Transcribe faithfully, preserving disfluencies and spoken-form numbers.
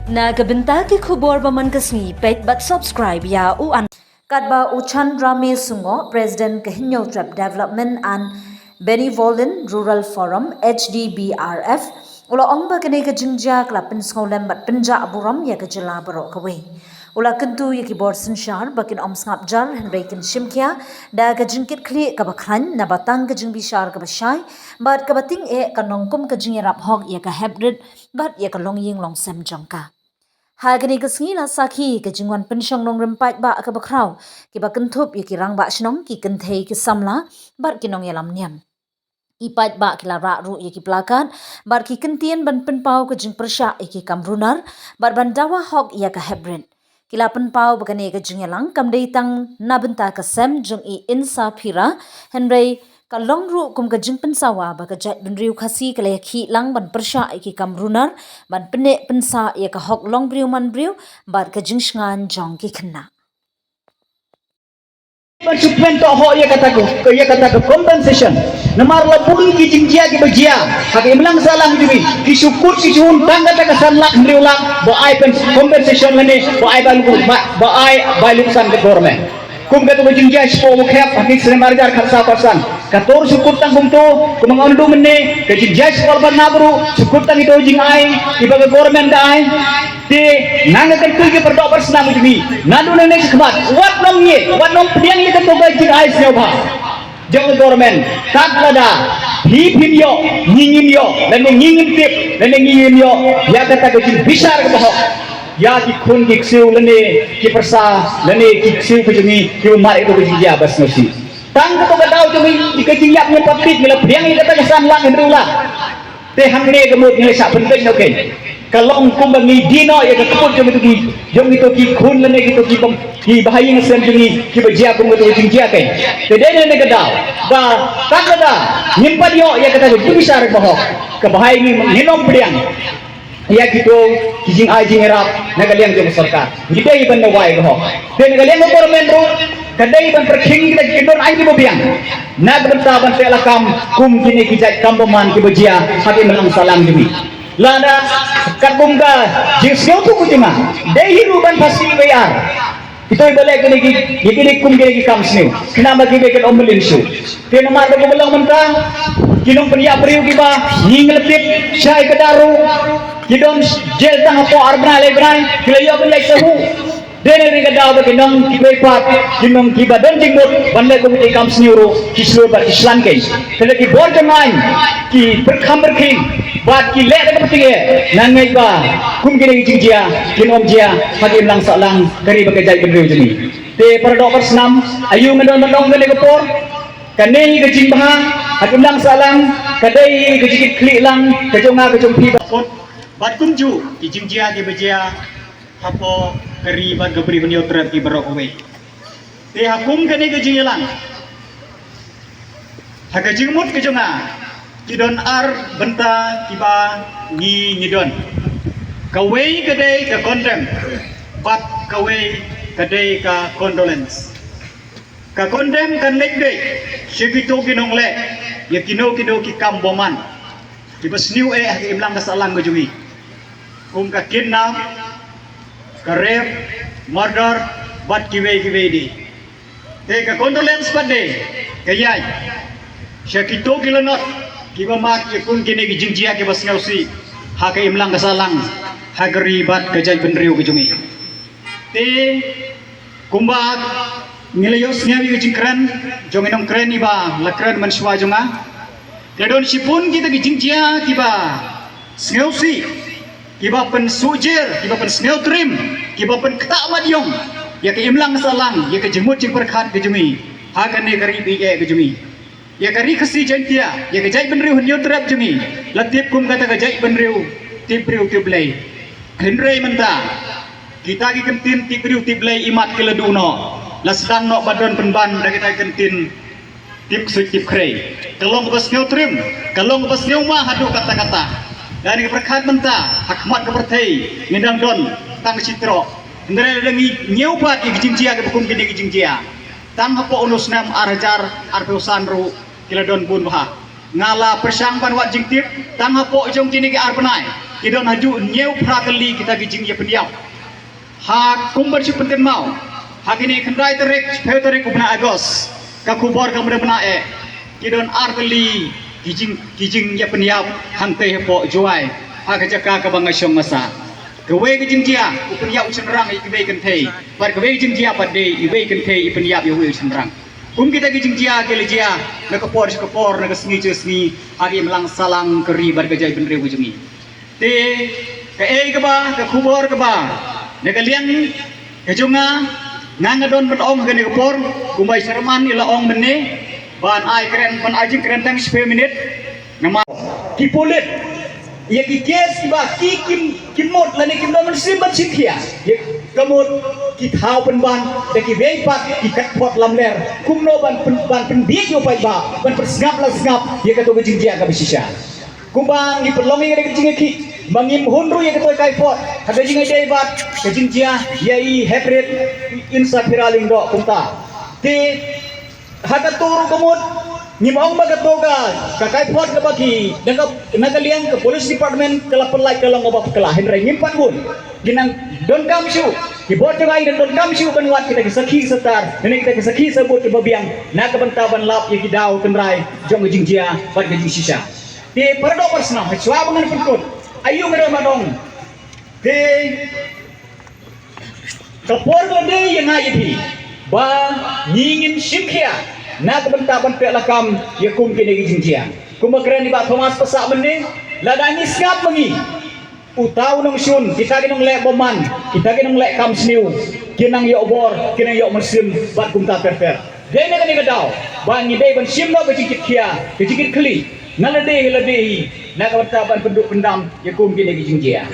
Na ka bynta ki khubor ba man ka sngi, peit bad subscribe ïa u an. Katba u Chandra Me Sungo, President ka Hynñiewtrep Development and Benevolent Rural Forum, H D B R F, u la ong ba kane ka jingjia ka la pynsngewlem bad pynjah burom ïa ka jylla baroh kawei. U la kyntu ïa ki bor synshar ba kin ym sngap jar hynrei kin shim khia da ka jingkitkhlieh kaba khlaiñ, naba tang ka jingbishar kaba shai bad kaba tyngeh ka long kum ka jingïarap hok ïa ka heprit bad ïa ka longïing longsem jong ka. Ha kane ka sngi la sakhi ka jingwan pynshong nongrim paidbah kaba khraw, kiba kynthup ïa ki rangbah shnong, ki kynthei, ki samla bad ki nongïalam niam. Ki paidbah ki la rah ruh ïa ki plakat bad ki kyntien ban pynpaw ka jingpyrshah ïa ki kam runar bad ban dawa hok ïa ka heprit. Ki la pynpaw ba kane ka jingïalang kam dei tang na bynta ka sem jong i Insaphira, hynrei ka long ruh kum ka jingpynsawa ba ka jaitbynriew Khasi ka la ïakhih lang ban pyrshah ïa ki kam runar, ban pynneh pynsah ïa ka hok longbriew manbriew bad ka jingshngaiñ jong ki khynnah. Ban shu pyntoh hok ïa kata ka, ïa kata ka compensation. Namar la bun ki jingjia kiba jia ha ka imlang sahlang jong ngi, ki shu kut ki shu hun tang kata ka san lak hynriew lak ba ai pen compensation lane ba ai ba lu, ba, ba ai ba luksan ka government. Kum kata ka jingjia shipor ba khep ha ki snem ar hajar khatsaw khatsan, ka tor shu kut tang kumto. Kumba nga ong mynne, ka jingjia shipor ba nabru shu kut tang ito jingai iba ka government ka ai. Te nang ka kyntu ki pardoh parsnam jong ngi, naduh nangne shakhmat, wat nongñieh, wat nongpdiang ïa kato ka jingai sngewbha jong ka government. Kat lada phi phim ïoh, ngi ngim ïoh, lane ngi ngim tip, lane ngi ngim ïoh ïa kata ka jingbishar kaba hok ïa ki khun ki ksiew lane ki pyrsa lane ki ksiew ki jong ngi kiba mad ïa kato ka jingjia ba sngewsih. Tang kato ka daw jong ngi, ka jingïap ngim pat tip, ngi la pdiang ïa kata ka san lak hynriew lak. Te hangne ka mut ngi la shah pynbeit noh kein. Ka long kumba ngi die noh ïa ka kput jong kito ki, jong kito ki khun lane kito ki bym, kiba ha ïing ha sem jong ngi kiba jia kum kito ki jingjia kein. Te dei na kane ka daw ba kat lada ngim pat ïoh ïa kata ka jingbishar ba hok, kaba ha ïing ngin ym pdiang ïa kito ki jingai jingïarap na ka liang jong ka sorkar. Ngi dei ban dawa ïa ka hok. Te na ka liang ka government ruh ka dei ban pyrkhing kita ki kyndon aiñ kiba biang na ka bynta ban teh lakam kum kine ki jait kam bymman kiba jia ha ka imlang sahlang jong ngi. Lada katkum ka jingsngewthuh ka jong nga, dei hi ruh ban phasi iwei i ar. Kito kiba leh kine ki, ïa kine kum kine ki kam sniew, khnang ba kiwei kin ym mlien shuh. Te namar ba kumba long mynta, ki nongpynïap briew kiba ngi la tip, shai ka daru, ki don jel tang hapoh ar bnai lai bnai, ki la ïoh ban leit sahuh. Dei na kane ka daw ba ki nong kiwei pat, ki nong kiba don jingmut ban leh kum kine ki kam sniew ruh, ki shlur bad ki shlan kein. Te lada ki bor jong aiñ ki pyrkham pyrkhing bad ki leh da kaba tyngeh, nga ngeit ba kum kine ki jingjia kin ym jia ha ka imlang sahlang ka ri bad ka jaitbynriew jong ngi. Te pardoh parsnam, aïu nga don ban ong kane ka por? Kane ka jingbha ha ka imlang sahlang ka dei ka jingkitkhlieh lang ka jong nga ka jong phi bad kumjuh ki jingjia kiba jia hapoh ka ri bad ka bri Hynñiewtrep ki baroh kawei. Te ha kum kane ka jingïalang, ha ka jingmut ka jong nga, ki don ar bynta kiba ngi ngi don. Kawei ka dei ka condemn bad kawei ka dei ka condolence. Ka condemn kan leit beit sha kito ki nongleh ïa kino kino ki kam bymman kiba sniew eh ha ka imlang ka sahlang ka jong ngi, kum ka kidnap, ka rape, murder bad kiwei kiwei de. Te ka condolence pat de ka ïaid sha kito ki lanot kiba mad ïa kum kine ki jingjia kiba sngewsih ha ka imlang ka sahlang ha ka ri bad ka jaitbynriew ka jong ngi. Te kumba ngi la ïohsngew ïa ka jingkren jong i nongkren iba la kren mynshuwa jong nga, ka don shibun kita ki jingjia kiba sngewsih, kiba pynsuhjer, kiba pynsngewtrim, kiba pynktah mat ïong ïa ka imlang sahlang, ïa ka jingmut jingpyrkhat ka jong ngi ha kane ka ri baieit ka jong ngi. Ïa ka ri Khasi Jaiñtia, ïa ka jaitbynriew Hynñiewtrep jong ngi la tip kum kata ka jaitbynriew tip briew tip Blei. Hynrei mynta kita ki kyntien tip briew tip Blei imat ki la duh noh, la sdang noh ba don pynban da kita ki kyntien tip ksuid tip khrei. Ka long kaba sngewtrim, ka long kaba sngewma haduh katta katta. Da ngi pyrkhat mynta ha khmat ka pyrthei ngi dang don tang shi troh. Hynrei lada ngi ñiew pat ïa ki jingjia kiba kum kine ki jingjia, tang hapoh une u snem ar hajar arphew san ruh ki la don bun bha. Nga la pyrshang ban wad jingtip tang hapoh jong kine ki ar bnai. Ki don haduh hynñiew phra tylli kita ki jingïapynïap. Ha kum ban shu pynkynmaw, ha kine khyndai tarik, shiphew tarik u bnai August, ka khubor ka mrem na eh, ki don ar tylli ki jing, ki jingïapynïap hangtei hapoh Jowai, ha ka jaka kaba nga shong masa. Kawei ka jingjia, u pynïap u shynrang ïa kiwei kynthei, bad kawei ka jingjia pat dei iwei kynthei i pynïap ïa uwei u shynrang. Kum kita ki jingjia ki la jia na ka por sha ka por, na ka sngi sha ka sngi, ha ka imlang sahlang ka ri bad ka jaitbynriew ka jong ngi. Te kaei kaba, ka khubor kaba, na ka liang ka jong nga, nga nga don ban ong ha kane ka por, kumba i chairman i la ong mynne, ban ai kren, ban ai jingkren tang shiphew minit. Namar ki pulit, ïa ki kes kiba ki kim, kim mut lane kim don mynsiem ban shim khia, ïa ka mut ki thaw pynban da kiwei pat ki katphot lamler kumno ban pyn, ban pynbiej ïa u paidbah, ban pynsngap la sngap ïa kato ka jingjia kaba shisha. Kumba ngi pynlong ïa ka jingïakhih, ba ngim hun ruh ïa kato ka kaiphot ha ka jingïadei bad ka jingjia ïa i heprit Insaphira Lyngdoh kumta. Te ha kato ruh ka mut ngim ong ba kato ka, ka kaiphot kaba ki, na ka, na ka liang ka police department ka la pynlait ka long kaba phylla, hynrei ngim pat bun. Ki nang donkam shuh, ki bor jong ngi nang donkam shuh ban wad kita ki sakhi satar, ne kita ki sakhi sabut kiba biang, na ka bynta ban lap ïa ki daw tynrai jong ka jingjia bad ka jingshisha. Te para doh para snam, ha shuwa ba ngan pynkut, aïu nga don ban ong. Te ka por ka la dei ïa nga ïa phi ba ngi ngin shim khia na ka bynta ban pynlakam ïa kum kine ki jingjia. Kumba kren i Bah Thomas Passah mynne, lada ngi sngap ma ngi, uta u nongshun, kita ki nongleh bymman, kita ki nongleh kam sniew, ki nang ïoh bor, ki nang ïoh mynsiem bad kumta ter ter. Dei na kane ka daw ba ngi dei ban shim noh ka jingkit khia, ka jingkit khlieh na lade hi lade hi, na ka bynta ban pynduh pyndam ïa kum kine ki jingjia.